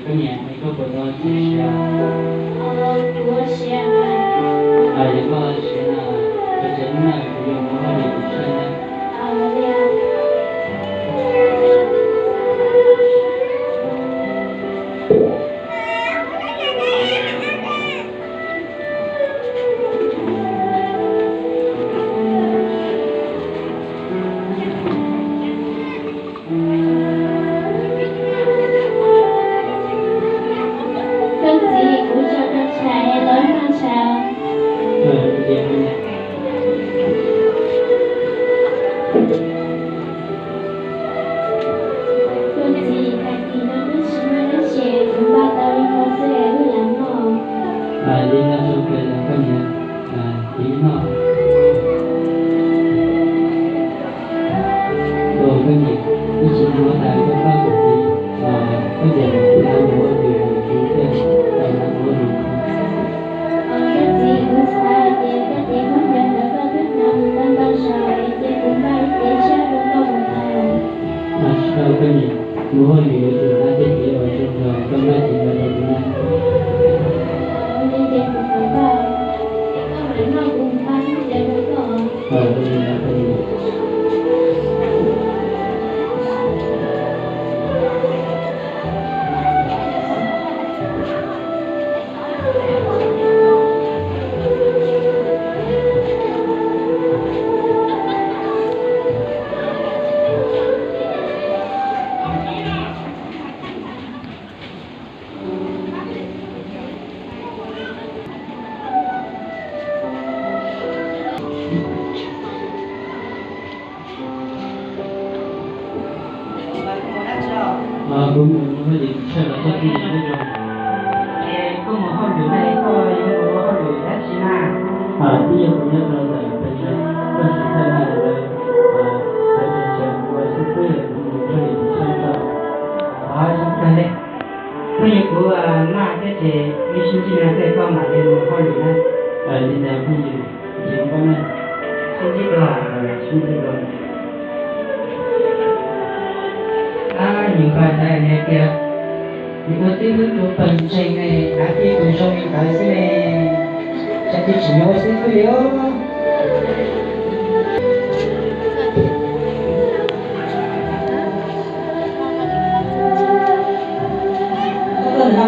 Koj niam, koj puas tau txiav siav? Kuv ua siav. Yog koj ua siav no, koj tsev hnub no kuv yuav mus hauj lwm tus tshiab na. Koj txiv, kuv tso koj tshais los noj tshais. Koj txiv, tag kis no wb tsis muaj dab tsi, kuv npaj tau li no xwb wb lam noj. Li no zoo kawg los koj niam, ib noj. Koj niam, ib tsis hnov tas koj pab kuv txiv los koj tseem hnav mus ua lwm tus thiab, tau hnav mus ua lwm tus. Koj txiv, kuv xav hais tias koj cev khaub ncaws ntawd koj twb hnav mus tau ntau zaus es cia kuv npaj ib cev tshiab rau koj mus tau. Tsis tau koj niam, mus hauj lwm yuav tsum hnav tej cev uas zoo zog, koj npaj tsis ntau rau kuv na. Ua li ces kuv kam npaj, es koj mam noj kuv mus npaj khaub ncaws rau koj. Kuv mus hauj lwm tshiab los koj twb yeej nyob zoo. Es koj mus hauj lwm ne, koj yuav mus ua hauj lwm dab tsi na? Twb yog kuv nyob rau ntawm pes tsawg, koj sim txawj na lawv, pes tsawg kuv ua xib fwb, kuv mus hauj lwm tshiab tso. Zoo kawg li. Phooj ywg, kuv maj thiab ces me sib ntsib no tej koj mam li mus hauj lwm na. Li ntawd phooj ywg, ces koj na, sib ntsib dua, sib ntsib dua. Ab, nws npawg ntawd hais tias nws ua xib fwb tus pawg ntseeg ne, hnav kiag tus zoo li ntawd xwb ne, cas twb tsis nyob ua xib fwb li os. Kuv tuaj mus ntsis ua si los xwb. Ua li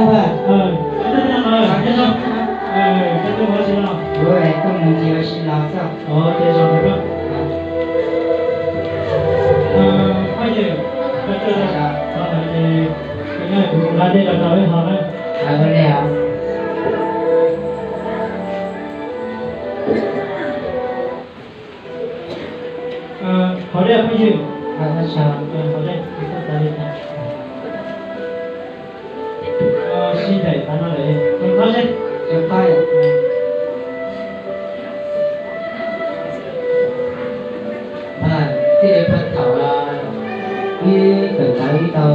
os. Hauv dej phooj ywg, hauv dej, hauv dej, sib ncaim qhov no lawm, zoo qab seb. Txij li thaum wb kawm ntawv wb tau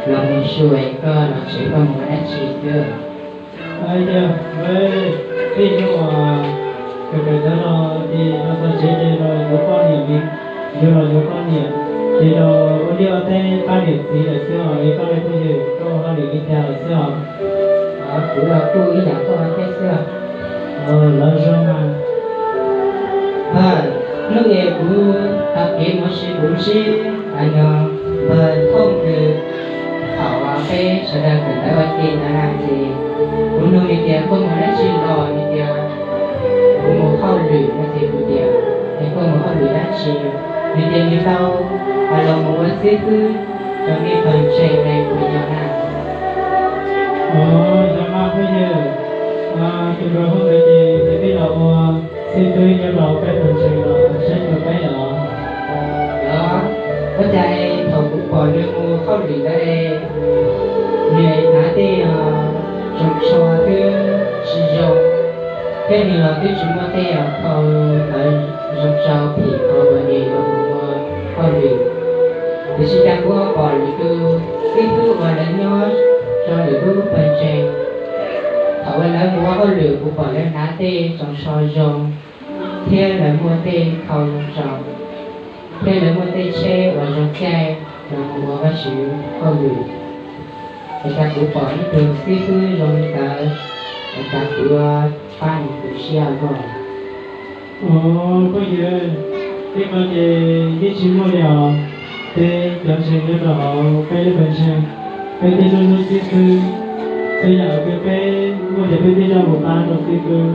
los mus su es koj los tsev koj mus ua dab tsi xwb? Yog, peb nyuam kawm kawm ntawv no ces los txog tsev ces los yuav poj niam, yuav los yuav poj niam, ces los ua liaj ua teb pab niam txiv lawm xwb os. Es koj ne phooj ywg, koj ua hauj lwm li cas lawm xwb os? Kuv los kuj ib yam koj thiab xwb. Lov zoo mas. Npawg, hnub es kuv taug kev mus si kuv ntsib no, npawg Thooj Kws, thaum peb sawv daws kawm ntawv ua ke ntawd na ces kuv nug nws tias koj mus dab tsi los, nws tias kuv mus hauj lwm no ces kuv tias, es koj mus hauj lwm dab tsi? Nws tias nws tau los mus ua xib fwb rau nej pawg ntseeg ne, puas yog na? Yog mas phooj ywg, tus npawg Thooj Kws ces peb los ua xib fwb nyob rau peb pawg ntseeg los saib xyuas peb lawm os. Los, ua cas thaum kuv pom nws mus hauj lwm ntawd, nws hnav tej tsoos tsho twb tsis zoo, thiab nws los twb tsis muaj tej khau ntawd zoo tso phim qhov uas nws yuav mus ua hauj lwm. Tiam sis cas kuv ho pom lwm tus xib fwb uas lawv nyob rau lwm lub pawg ntseeg, thaum uas lawv mus ua hauj lwm kuv pom lawv hnav tej tsoos tsho zoo, thiab lawv muaj tej khau zoo tso, thiab lawv muaj tej tsheb uas zoo caij los mus ua Vajtswv hauj lwm. Es cas kuv pom ib tug xib fwb zoo li ntawd, es cas kuv yuav pab nws tu siab os? Os, phooj ywg, tej ko ces yeej tsis muaj li os. Peb cov ntseeg nyob rau hauv peb lub pawg ntseeg, peb twb hlub hlub xib fwb. Txhua yam uas peb muaj ces peb twb coj mus pab rau xib fwb,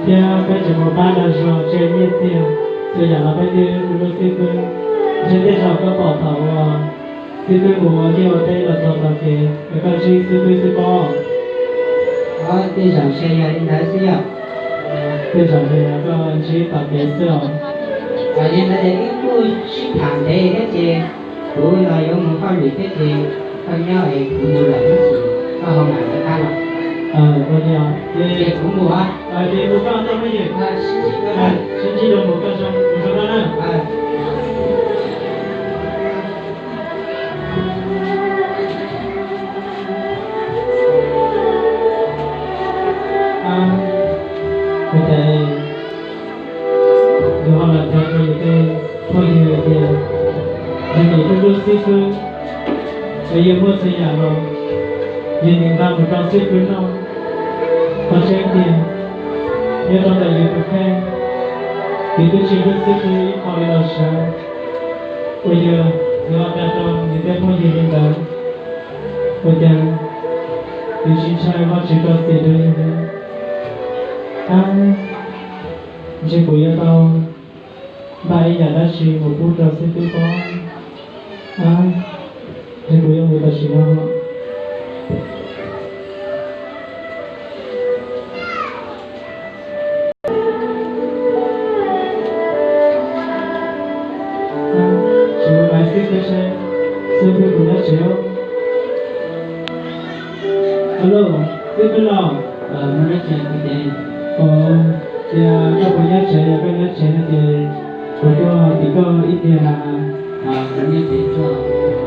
thiab peb tseem mus pab dag zog tseb nyiaj txiag. Txhua yam los peb twb hlub hlub xib fwb. Ntshe tej zaum koj pom thaum uas xib fwb mus ua liaj ua teb los txog tom kev es koj ntsib xib fwb xwb pob. Tej zaum ntshe yog li ntawd xwb yom. Tej zaum ntshe yog koj ntsib tom kev xwb os. Yog li ntawd ces wb kuj sib tham ntev thiab ces kuv los yuav mus hauj lwm thiab ces koj nyob es kuv mus lawm ib chim koj ho mam rov qab los. Ua li os, ces kuv mus. Ces mus koj tau phooj ywg, sib ntsib rau mus koj zoo, mus zoo koj na. Ua cas yus ho los tham rau yus tej phooj ywg tias yus nim hlub hlub xib fwb, es yus muaj txhua yam los yus nim nqa mus rau xib fwb noj. Qhov tseeb tiag, nyob rau ntawm yus tus kheej, yus twb tsis hlub xib fwb ib qho li los sawv, uas yus, yus ho tham rau yus tej phooj ywg li ntawd. Ua cas yus tsis ntshai Vajtswv rau txim rau yus li? Ab, ntshe kuv yuav tau npaj ib yam dab tsi mus pub rau xib fwb pob. Ab, ntshe kuv yuav mus tam sim no. Tsis mus hais xib fwb seb, xib fwb puas nyob tsev. Alo, xib fwb los? Os, ces koj puas nyob tsev? Yog koj nyob tsev no ces kuv tuaj tim koj ib pliag na.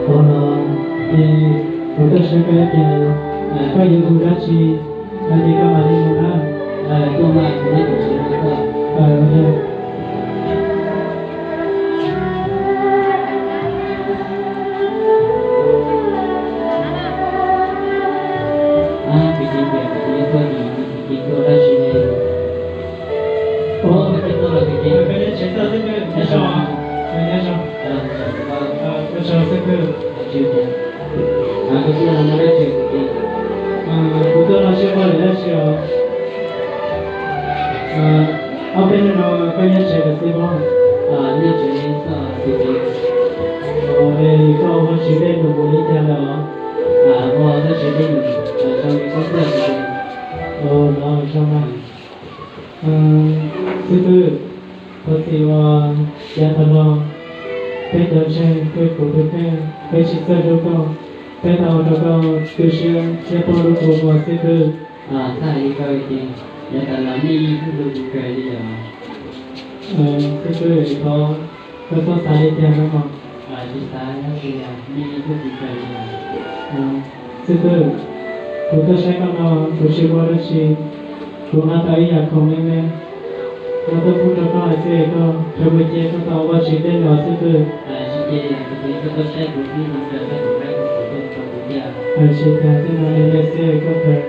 Ua los, ces kuv tuaj saib koj ib pliag, koj yuav mus dab tsi no ces koj mam li mus na. Kuv tuaj no tsis muaj dab tsi os. Ob peb hnub no koj nyob tsev lawm xwb pob? Koj ua Vajtswv dej num mus li cas lawm os? Xib fwb, thov txim uas yav tag los peb cov ntseeg thiab kuv tus kheej peb tsis txawj hlub koj, peb tau ua rau koj tu siab thiab poob lub kua muag xib fwb. Txhaj li koj ces yav tas los nej yeej hlub kuv kawg li os. Xib fwb, thov koj txhob xav li cas no mas. Tsis xav dab tsi, nej yeej hlub kuv kawg li os. Xib fwb, kuv tuaj saib koj no kuv tsis muaj dab tsi, kuv nqa tau ib yam khoom me me no tuaj pub rau koj hais xwb es koj khaws mus cia koj tau ua Vajtswv dej num xwb xwb. Tsis tas tej no li xwb es koj khaws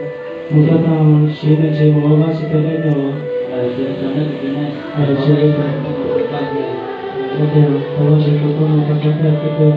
mus koj tau siv me ntsis mus ua Vajtswv tes dej num. Tau Vajtswv tus koob hmoov rau koj thiab xib fwb.